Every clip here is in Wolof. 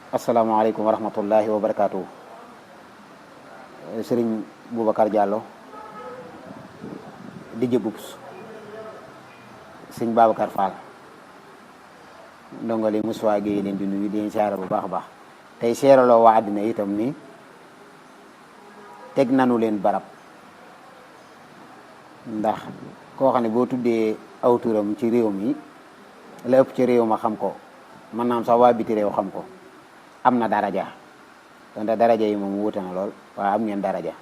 asalaamaaleykum wa rahmatullahi wa barakaatu. Sëriñ Boubacar Diallo di jëbubs sëñ Babacar Fall ndongali Moussa Gueye leen di nuyu di leen siyaare bu baax a baax tey seeraloo waa àddina itam ni teg nanu leen barab ndax koo xam ne boo tuddee aw turam ci réew mi la ëpp ci réew ma xam ko mën naam sax waa biti réew xam ko am na daraja donte daraja yi moom wuute na lool waaye am ngeen daraja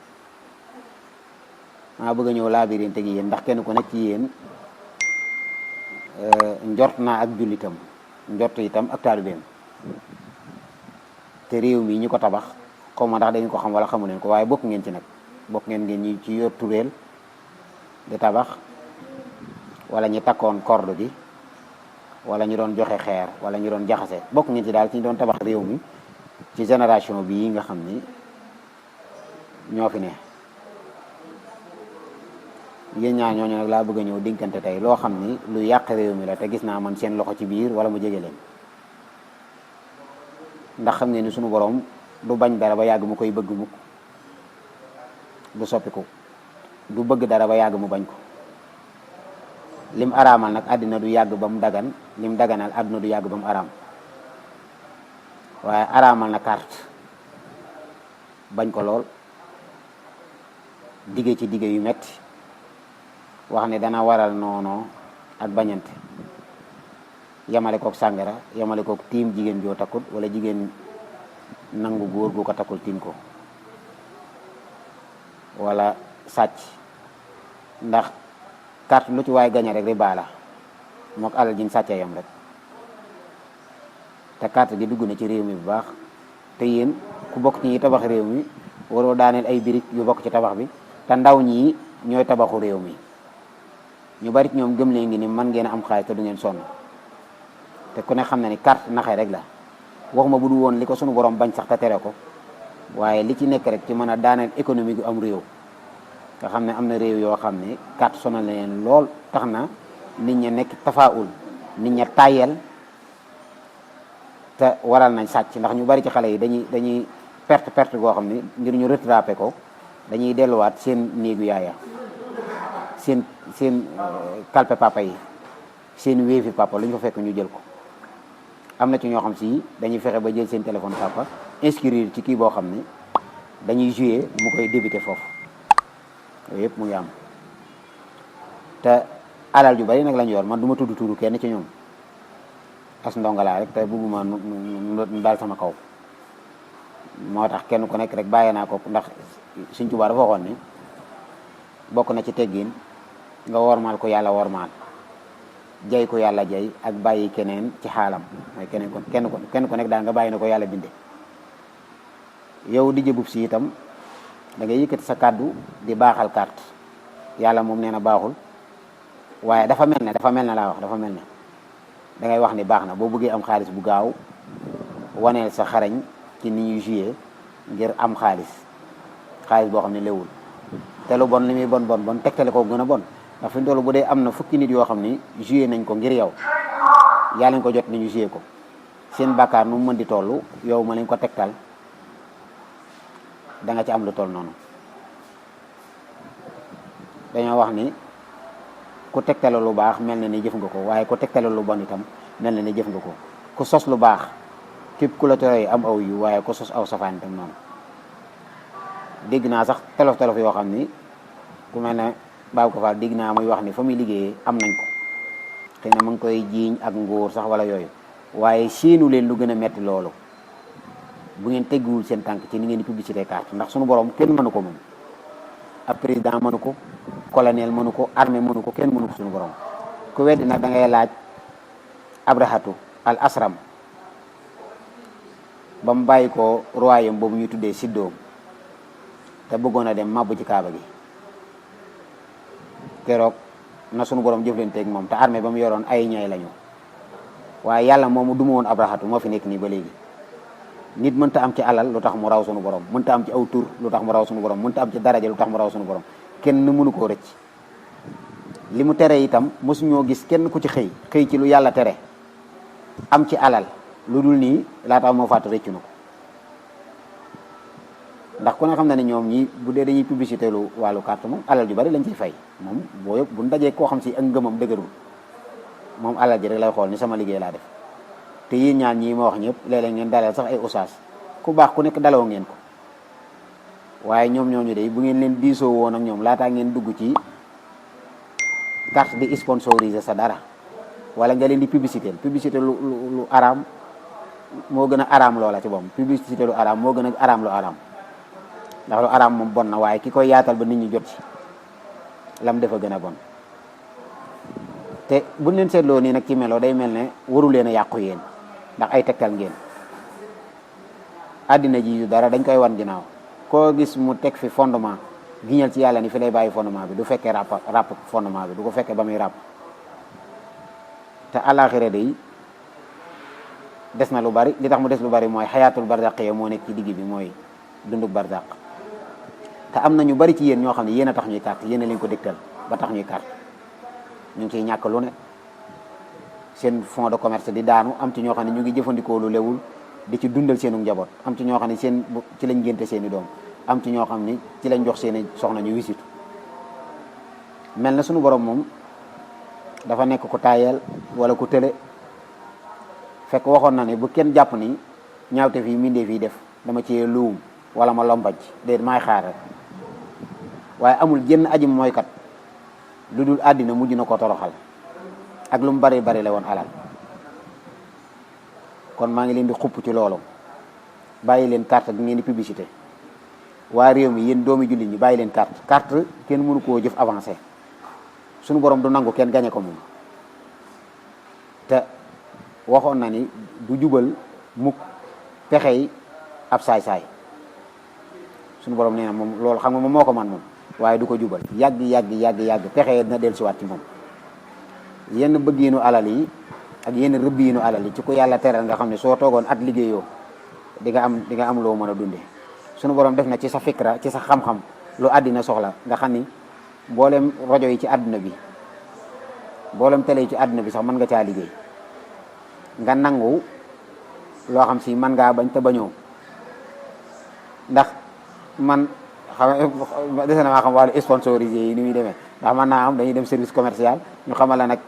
maa bëgg a ñëw laabirinte gi yéen ndax kenn ku nekk ci yéen njort naa ak jullitam njort itam ak taalibeem te réew mi ñi ko tabax xaw ma ndax dañu ko xam wala xamu leen ko waaye bokk ngeen ci nag bokk ngeen ñi ci yor tureel di tabax wala ñi takkoon corde bi wala ñu doon joxe xeer wala ñu doon jaxase bokk ngeen ci daal ci ñu doon tabax réew mi ci génération bii nga xam ni ñoo fi ne yéen ñaar ñooñu nag laa bëgg a ñëw dinkante tey loo xam ni lu yàq réew mi la te gis naa man seen loxo ci biir wala mu jege leen ndax xam ngeen ni sunu borom du bañ dara ba yàgg mu koy bëgg mukk du soppiku du bëgg dara ba yàgg mu bañ ko lim araamal nag àddina du yàgg ba mu dagan lim daganal àddina du yàgg ba mu araam waaye araamal na carte bañ ko lool dige ci dige yu metti wax ne dana waral noonoo ak bañante yamale kook sàngara yamale kook tiim jigéen joo takkul wala jigéen nangu góor gu ko takkul tiim ko wala sàcc ndax carte lu ci waay gañe rek riba la mook alal jiñ sàcce yam rek te carte gi dugg na ci réew mi bu baax te yéen ku bokk ci ñi tabax réew mi waroo daaneel ay birig yu bokk ci tabax bi te ndaw ñi ñooy tabaxu réew mi ñu bari ñoom gëm leen ngi ni man ngeen am xaalis te du ngeen sonn te ku ne xam na ni carte naxee rek la waxuma bu du woon li ko sunu borom bañ sax te tere ko waaye li ci nekk rek ci mën a daaneel économie gu am réew nga xam ne am na réew yoo xam ne carte sonal na leen lool tax na nit ña nekk tafaawul nit ña tàyyel te waral nañ sàcc ndax ñu bari ci xale yi dañuy perte goo xam ne ngir ñu rattrapé ko dañuy delluwaat seen néegu yaaya seen kalpe papa yi seen wéefi papa lu ñu fa fekk ñu jël ko am na ci ñoo xam si dañuy fexe ba jël seen téléphone papa inscrire ci kii boo xam ne dañuy jouer mu koy débité foofu yooyu yëpp mu ngi am te alal ju bari nag lañu yor man du ma tudd turu kenn ci ñoom as ndongalaa rek te bëgguma nu daal sama kaw moo tax kenn ku nekk rek bàyyi naa ko ndax Sëñ Tuubaa dafa waxoon ne bokk na ci teggin nga wormaal ko yàlla wormaal jay ko yàlla jay ak bàyyi keneen ci xaalam mooy kenn ku nekk daal nga bàyyi na ko yàlla binde yow di jëbub si itam da ngay yëkkati sa kàddu di baaxal carte yàlla moom nee na baaxul waaye dafa mel ne laa wax dafa mel ne da ngay wax ni baax na boo bëggee am xaalis bu gaaw waneel sa xarañ ci ni ñuy jouer ngir am xaalis boo xam ne léwul te lu bon li muy bon tegtale ko gën a bon ndax fi mu toll bu dee am na fukki nit yoo xam ni jouer nañ ko ngir yow yaa lañ ko jot ni ñu jouer ko seen bàkkaar nu mu mën di toll yow ma lañ ko tegtal da nga ci am lu toll noonu dañoo wax ni ku tegtale lu baax mel na ni jëf nga ko waaye ku tegtale lu bon itam mel na ni jëf nga ko ku sos lu baax képp ku la tere am aw yu waaye ku sos aw safaan itam noonu dégg naa sax tolof yoo xam ni ku mel ne baabu ko faal dégg naa muy wax ni fa muy liggéeyee am nañ ko xëy na mu ngi koy jiiñ ak nguur sax wala yooyu waaye séenu leen lu gën a metti loolu bu ngeen tegguwul seen tànk ci ni ngeen di publicité carte ndax suñu borom kenn mënu ko moom ab président mënu ko colonel mënu ko armée mënu ko kenn mënu ko suñu borom ku weddi nag da ngay laaj abrahatu al asram ba mu bàyyi ko royaume boobu ñuy tuddee siddoom te bëggoon a dem mabbu ci kaaba gi keroog na sunu borom jëflanteeg moom te armée ba mu yoroon ay ñay lañu waaye yàlla moomu duma woon abrahatu moo fi nekk nii ba léegi nit mënta am ci alal lu tax mu raw sunu borom mënta am ci aw tur lu tax mu raw sunu borom mënta am ci daraja lu tax mu raw sunu borom kenn mënu koo rëcc li mu tere itam mosuñoo gis kenn ku ci xëy ci lu yàlla tere am ci alal lu dul nii laata moo faatu rëccu na ko ndax ku ne xam na ne ñoom ñi bu dee dañuy publicité lu wàllu carte moom alal ju bari lañ ciy fay moom boo yëpp bu ndajee koo xam si ak ngëmam dëgërul moom alal ji rek lay xool ni sama liggéey laa def te yéen ñaan ñii ma wax ñëpp léeg-léeg ngeen dalal sax ay usaas ku baax ku nekk daloo ngeen ko waaye ñoom ñooñu de bu ngeen leen diisoo woon ak ñoom laataa ngeen dugg ci carte di sponsoriser sa dara wala nga leen di publicité lu araam moo gën a araam loola ci boppam publicité lu araam moo gën a araam lu araam ndax lu araam moom bon na waaye ki koy yaatal ba nit ñi jot ci lam defa gën a bon te buñ leen seetloo nii nag ci melo day mel ne waru leen a yàqu yéen ndax ay tegtal ngeen àddina ji yu dara dañ koy wan ginnaaw koo gis mu teg fi fondement giñal ci yàlla ni fi lay bàyyi fondement bi du fekkee ràpp fondement bi du ko fekkee ba muy ràpp te àllaaxira day des na lu bari li tax mu des lu bari mooy xayaatul barzaq ya moo nekk ci digg bi mooy dunduk barzaq te am na ñu bari ci yéen ñoo xam ne yéen a tax ñuy carte yéen a leen ko dégtal ba tax ñuy carte ñu ngi ciy ñàkk lu ne seen fonds de commerce di daanu am ci ñoo xam ne ñu ngi jëfandikoo lu lewul di ci dundal seenu njaboot am ci ñoo xam ne ci lañ génte seen i doom am ci ñoo xam ne ci lañ jox seen i soxna ñu wisitu mel na suñu borom moom dafa nekk ku taayal wala ku tële fekk waxoon na ne bu kenn jàpp ni ñaawte fii mindee fii def dama ci luum wala ma lombaj déet maay xaar rek waaye amul jenn aji mooy kat lu dul àddina mujj na ko toroxal ak lu mu bari bari la woon alal kon maa ngi leen di xupp ci loolu bàyyi leen carte gi ngeen di publicité waa réew mi yéen doomi jullit ñi bàyyi leen carte kenn mënu koo jëf avancé suñu borom du nangu kenn gañe ko moom te waxoon na ni du jubal mukk pexey ab saay-saay suñu borom nee na moom loolu xam nga moom moo ko man moom waaye du ko jubal yàgg pexe na dellusiwaat ci moom yenn bëggiinu alal yi ak yenn rëbbiinu alal yi ci ko yàlla teral nga xam ne soo toogoon at liggéeyoo di nga am loo mën a dunde suñu borom def na ci sa fikra ci sa xam-xam lu àddina soxla nga xam ni mboolem rajo yi ci àdduna bi mboolem télé yi ci àdduna bi sax mën nga caa liggéey nga nangu loo xam si mën ngaa bañ te bañoo ndax man xam dese na maa xam wàllu sponsorisé yi ni muy demee ndax man naa am dañuy dem service commercial ñu xamal la nag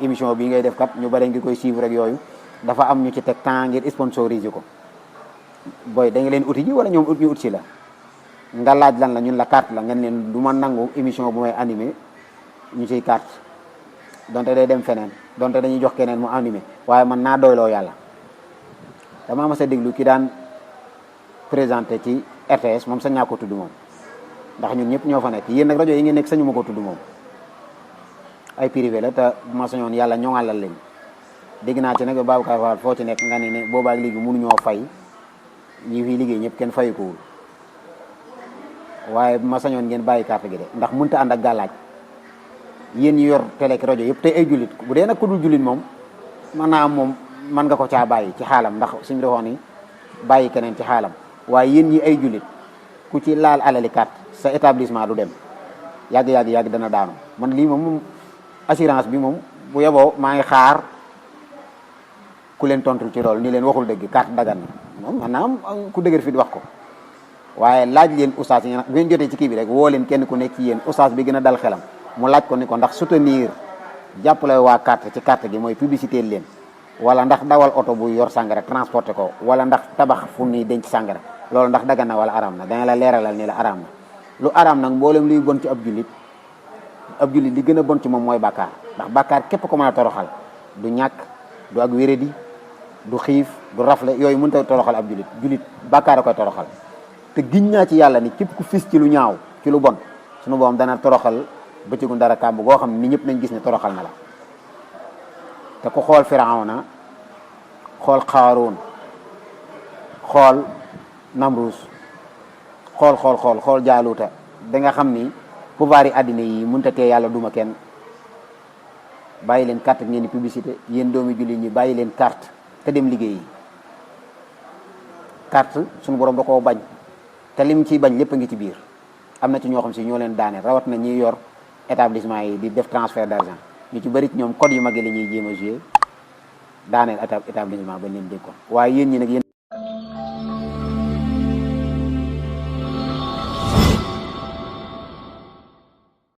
émission bii ngay def kat ñu bari ngi koy suivre rek yooyu dafa am ñu ci teg temps ngir sponsorisé ko booy da nga leen uti ji wala ñoom ñu ut si la nga laaj lan la ñun la carte la ngeen leen du ma nangu émission bu may animé ñu ciy carte donte day dem feneen donte dañuy jox keneen mu animé waaye man naa doyloo yàlla dama mas a déglu ki daan présenté ci RTS moom sañ naa ko tudd moom ndax ñun ñëpp ñoo fa nekk yéen nag rajo yi ngeen nekk sañu ma ko tudd moom ay privé la te ma sañoon yàlla ñoŋalal leen dégg naa ci nag Babacar Fall foo ci nekk nga ne boobaak léegi mënuñoo fay ñi fi liggéey ñëpp kenn fayu ko wul waaye ma sañoon ngeen bàyyi carte gi de ndax mënta ànd ak gàllaaj yéen ñi yor télé ak rajo yëpp tey ay jullit bu dee nag ku dul jullit moom mën naa am moom mën nga ko caa bàyyi ci xaalam ndax suñu defoon ni bàyyi keneen ci xaalam waaye yéen ñi ay jullit ku ci laal alali carte sa établissement du dem yàgg dana daanu man lii moom assurance bi moom bu yeboo maa ngi xaar ku leen tontu ci loolu ni leen waxul dëgg carte dagan na moom maanaam ku dëgër fi di wax ko waaye laaj leen oustaz yi bu ngeen jotee ci kii bi rek woo leen kenn ku nekk ci yéen oustaz bi gën a dal xelam mu laaj ko ni ko ndax soutenir jàppale waa carte ci carte gi mooy publicité leen wala ndax dawal oto bu yor sàngara transporté ko wala ndax tabax fu ni denc sàngara loolu ndax dagan na wala araam na dana la leeralal ni la araam na lu araam nag mboolem luy bon ci ab jullit li gën a bon ci moom mooy bàkkaar ndax bàkkaar képp ko mën a toroxal du ñàkk du ak wéradi du xiif du rafle yooyu mënut a toroxal ab jullit bàkkaar a koy toroxal te giñ naa ci yàlla ni képp ku fis ci lu ñaaw ci lu bon sunu boom dana toroxal bëccëgu dara kàmb goo xam ne ni ñëpp nañ gis ne toroxal na la te ku xool Firawna xool Xaaruun xool Namruus xool Jaaluuta da nga xam ni pouvoir yi àddina yi mënut a tee yàlla duma kenn bàyyi leen carte ngeen di publicité yéen doomi jullit ñi bàyyi leen carte te dem liggéey yi carte suñu borom da koo bañ te lim ciy bañ lépp a ngi ci biir am na ci ñoo xam si ñoo leen daane rawat na ñi yor établissement yi di def transfert d'argent ñu ci bëri ci ñoom code yu mag yi la ñuy jéem a joué daaneel établissement ba leen dégg ko waaye yéen ñi nag